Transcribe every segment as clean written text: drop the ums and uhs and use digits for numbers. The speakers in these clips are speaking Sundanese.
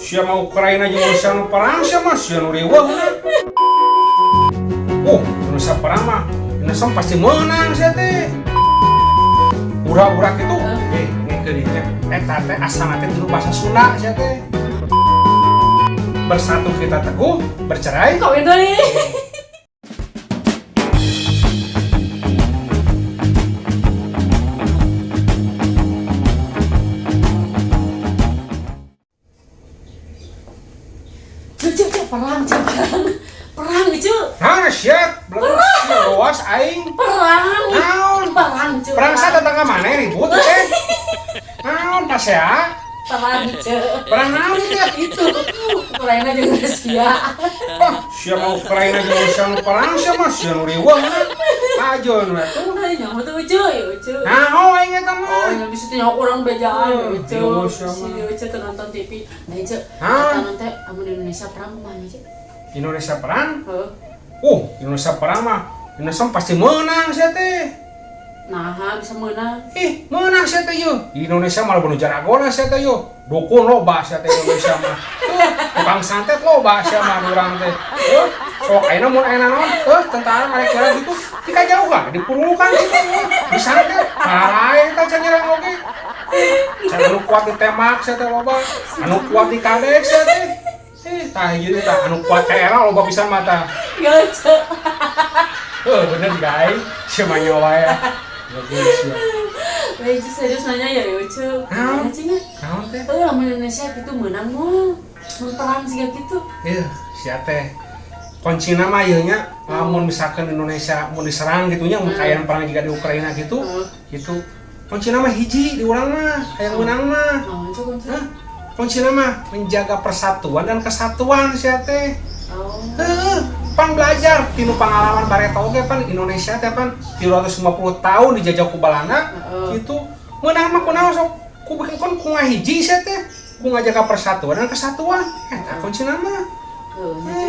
Sia mah Ukraina jeung Rusia nu perang sia mah sia nu riweuh. Indonesia perang mah Indonesia pasti menang sia teh. Ura-ura kitu. Ngeukeun nya eta teh asalna teh dulu bahasa Sunda sia teh. Bersatu kita teguh, bercerai Kawin deui. Cuk, cuk, cuk, perang, cuk, perang. Perang, cuk. Nah, sia, belum luas aing. Perang. Naon? Perang, cuk. Perang sa tetangga mana ribut teh? Naon pasea? Perang, cuk. Perang naon teh? Itu Ukraina jeung Rusia. Oh, sia mah Ukraina jeung Rusia nu perang sia mah sia nu riweuh. Ajon we tuh. Ay, nyaho tuh cuk, ya cuk. Naon aing eta mah? Oh, yang bisa nyaho kurang bejaan, Hmm, cuk. riweuh sia Si mah. Ucu tuh nonton TV. Nah, cuk, Hah? eta nanti amun Indonesia perang kumaha cuk? Indonesia perang? Heuh. Indonesia perang mah Indonesia pasti menang sia teh. Nah, bisa menang. Ih, menang sia teh yeuh. Indonesia malah bunuh jaragona sia teh yeuh. Dukun loba sia teh Indonesia mah. Tuh, tukang santet loba sia mah urang teh. Heuh, sok ayeuna mun aya naon, heuh tentara ngarek gitu, tika jauh lah dipurulukan gitu. Disantet, parae eta can nyerang oge. Can anu kuat ditembak sia teh loba, anu kuat dikadek sia teh. Ih, tah ieu tah anu kuat ka era loba pisan mah tah. Gak, cuk. Heuh, bener guys. Sia mah nyawa ya. Bagus ya. Lah, itu serius nanya ya, Ucu. Naon? Gimana sih, nya? Naon teh? Eh, lamun Indonesia gitu menang mah. Mun perang siga gitu. Iya, sia teh. Kuncina mah ieu nya lamun misalkan Indonesia mau diserang gitu nya, mun kaayaan perang juga di Ukraina gitu, gitu. Kuncina mah hiji di urang mah, hayang menang mah. Naon cuk kunci? Hah? Kuncina mah menjaga persatuan dan kesatuan sia teh. Oh. Heuh, pan belajar tinu pengalaman bareto oge pan Indonesia teh pan 350 tahun dijajah ku Balanda gitu. Meunang mah kunaon sok ku bikin kon ku ngahiji sia teh, ku ngajaga persatuan dan kesatuan. Eta kuncina mah. Heuh, nya cuk.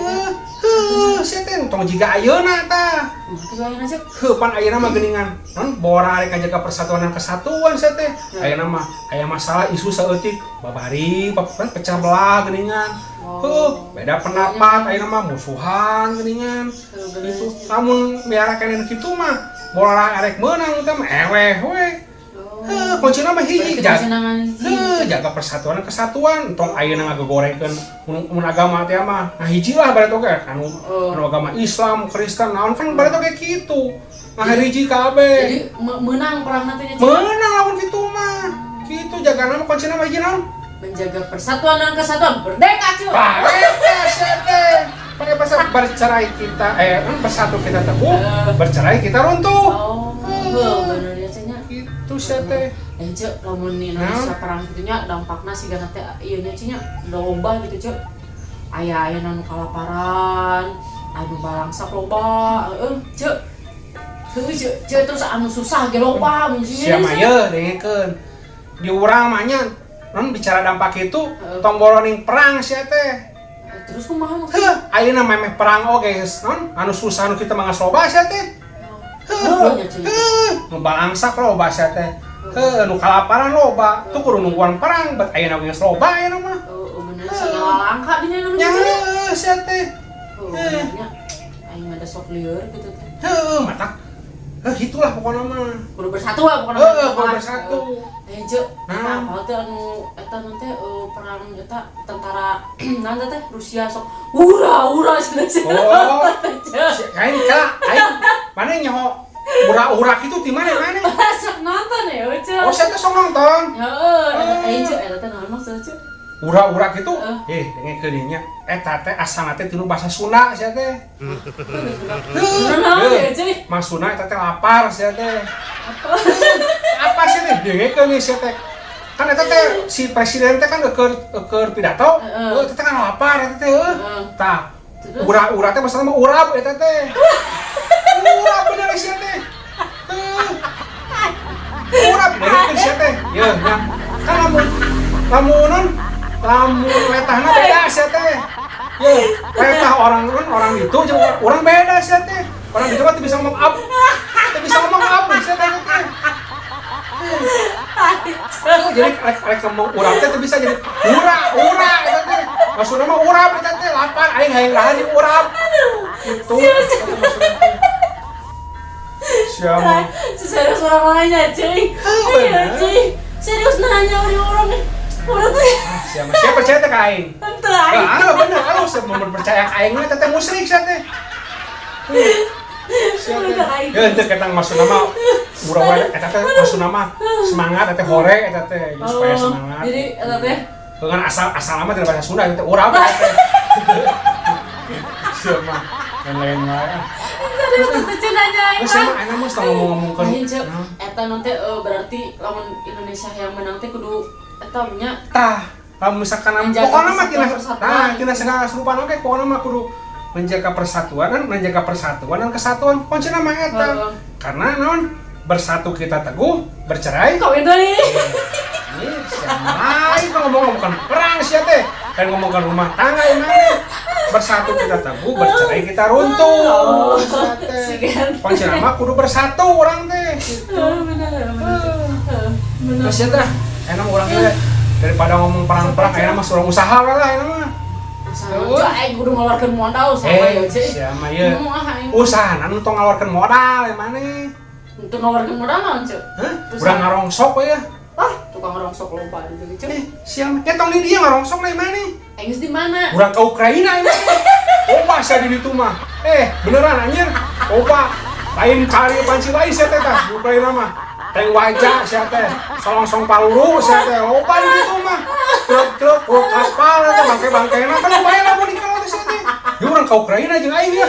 Heuh, heuh, sia teh tong jiga ayeuna tah. Kumaha tuh ayeuna cuk? Heuh, pan ayeuna mah geuningan. Non bora arek ngajaga persatuan dan kesatuan sia teh. Ayeuna mah aya masalah isu saeutik babari pan pecah belah geuningan. Heuh, beda pendapat ayeuna mah musuhan geuningan. Heuh, bener. Gitu. Lamun miara keneh kitu mah bora arek meunang teh mah eweh we. Oh. Heuh, kuncina mah hiji Berarti jaga. kuncina mah hiji. Heuh, jaga persatuan dan kesatuan. Tong ayeuna ngagogorengkeun mun agama teh mah. Nah hiji lah bareto ge anu anu agama Islam, Kristen naon kan bareto ge kitu. Nah hiji kabeh. Jadi menang perang nantinya Cuk. Meunang lamun kitu mah. Kitu jagana mah kuncina mah hiji naon? Menjaga persatuan dan kesatuan. Merdeka cuk. Tah eta sia teh. Pada pasal bercerai kita bersatu kita teguh, bercerai kita runtuh. Oh, heuh, bener ya Cuk nya. Gitu sia teh. Eh cuk, lamun Indonesia perang kitu nya dampakna siga teh ieu nya Cuk nya loba gitu cuk. Aya-aya nu kalaparan, anu balangsak loba, heuh cuk. Heuh cuk, cuk terus anu susah ge loba mun Sia mah yeuh dengekeun. Di urang mah nya non bicara dampak itu tong boroning perang sia teh. Terus kumaha maksudnya? Heuh, ayeuna memeh perang oge geus non anu susah anu kita mah geus loba sia teh. Heuh, nya Cuk. Heuh, nu balangsak loba sia teh. Heuh, nu kalaparan loba. Tuh kudu nungguan perang bet ayeuna geus loba ayeuna mah. Oh, bener segala langka dinya nu Nya Cuk. heuh sia teh. Oh, bener nya. Aing mah da sok lieur gitu teh. Heuh, matak. Heuh, gitulah pokona mah. Kudu bersatu lah pokona. Heuh, kudu bersatu. Eh, cuk, Nah. apa teh anu eta nu teh perang eta tentara naon teh Rusia sok hura hura cenah cenah. Oh. Cuk. Si aing ka aing mana nyaho ura-ura kitu ti mana mana? Sok nonton ya, Cuk. Oh, saya teh sok nonton. Heeh, eta aing cuk eta teh naon maksudna cuk? Ura-ura kitu, dengekeun nya. Eta teh asalna teh tinu bahasa Sunda sia teh. Naon ya, cuy? Maksudna eta teh lapar sia teh. Apa? Apa sih teh? Dengekeun nih sia teh. Kan eta teh si presiden teh kan keur pidato, Heeh. heuh eta teh kan lapar eta teh heuh. Heeh. Tah, Terus? ura-ura teh maksudna mah urap eta teh. Urap bener sia teh. Heuh. Urap dengekeun sia teh. Yeuh nya. Kan lamun lamun non lamun letahna beda sia teh. Yeuh, letah orang non orang itu jeung orang beda sia teh. Orang itu mah teu bisa ngomong ab. Teu bisa ngomong ab sia teh teh. Jadi rek ngomong urang teh teu bisa jadi ura ura eta teh. Maksudna mah urap eta teh lapar, aing hayang dahar jeung urap. Gitu. Siapa? Serius orang nanya, cuy. Oh, Iya, bener. cuy. Serius nanya orang orang. Orang tuh Ah, siapa? Siapa percaya teh ka aing? ente aing. Ah, bener kalau siapa mau percaya ka aing mah teh musyrik sia teh. Sia teh. Ya ente ketang maksudna mah urang wae eta teh maksudna mah semangat eta teh, hore eta teh ya, supaya Oh, semangat. jadi eta teh Dengan asal asal mah tidak bahasa Sunda itu urap eta teh. Siapa? Yang lain wae. Ah. Serius tuh cuy nanya aing. Terus siapa aing mah tong ngomong-ngomongkeun. Lain, Cek. Eta nanti berarti lamun Indonesia yang menang teh kudu eta nya. Tah, lamun misalkan menjaga pokoknya mah tina persatuan. Tah, tina segala rupa oge pokoknya mah kudu menjaga persatuan dan menjaga persatuan dan kesatuan, kuncina mah eta. Karena naon, bersatu kita teguh, bercerai kawin deui. Ini siapa kalau ngomong bukan perang sih teh dan ngomongkan rumah tangga yang mana bersatu kita teguh, bercerai kita runtuh. Oh, Sia teh. si kan. Kuncina mah kudu bersatu orang teh gitu. Oh, benar benar. Benar. Terus ya teh enak orang teh daripada ngomong perang-perang, enak mah surang usaha we lah enak mah. Usaha, cek, aing kudu ngeluarkeun modal sama ya, Eh, cek. siapa ya? Ngomong ah aing. Usaha nu tong ngaluarkeun modal yang mana? Untuk ngeluarkeun modal naon, cek? Hah? Usaha. Urang ngarongsok we ya. Ah, tukang rongsok loba gitu, cek. Eh, siapa? Ya tong di dia ngarongsok lah yang mana? Aing geus di mana? Urang ke Ukraina ini. Opa sia di ditu mah. Eh, beneran anjir. Opa lain kali panci lain sia teh tah di Ukraina mah. Tank waja sia teh. Solongsong paluru sia teh. Opa di ditu mah. Truk-truk, truk kapal eta bangke-bangkena kan lumayan lah mun kalau teh sia teh. Ya urang ke Ukraina jeung aing ya.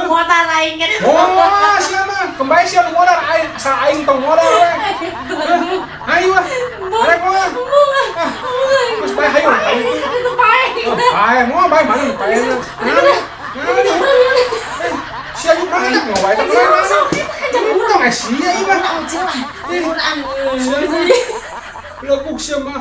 Muatan aing kan. Oh, sia mah. Kembali sia nu modal aing, asal aing tong modal we. Ayo ah. Arek mah. Ah, geus bae hayu aing. Itu pae. Oh, pae mau bae mana pae. Nah, nah, eh, sia yuk mana mau bae teh mana? Tong eh sia ieu mah. Lah, urang. Sia mah. Leguk sia mah.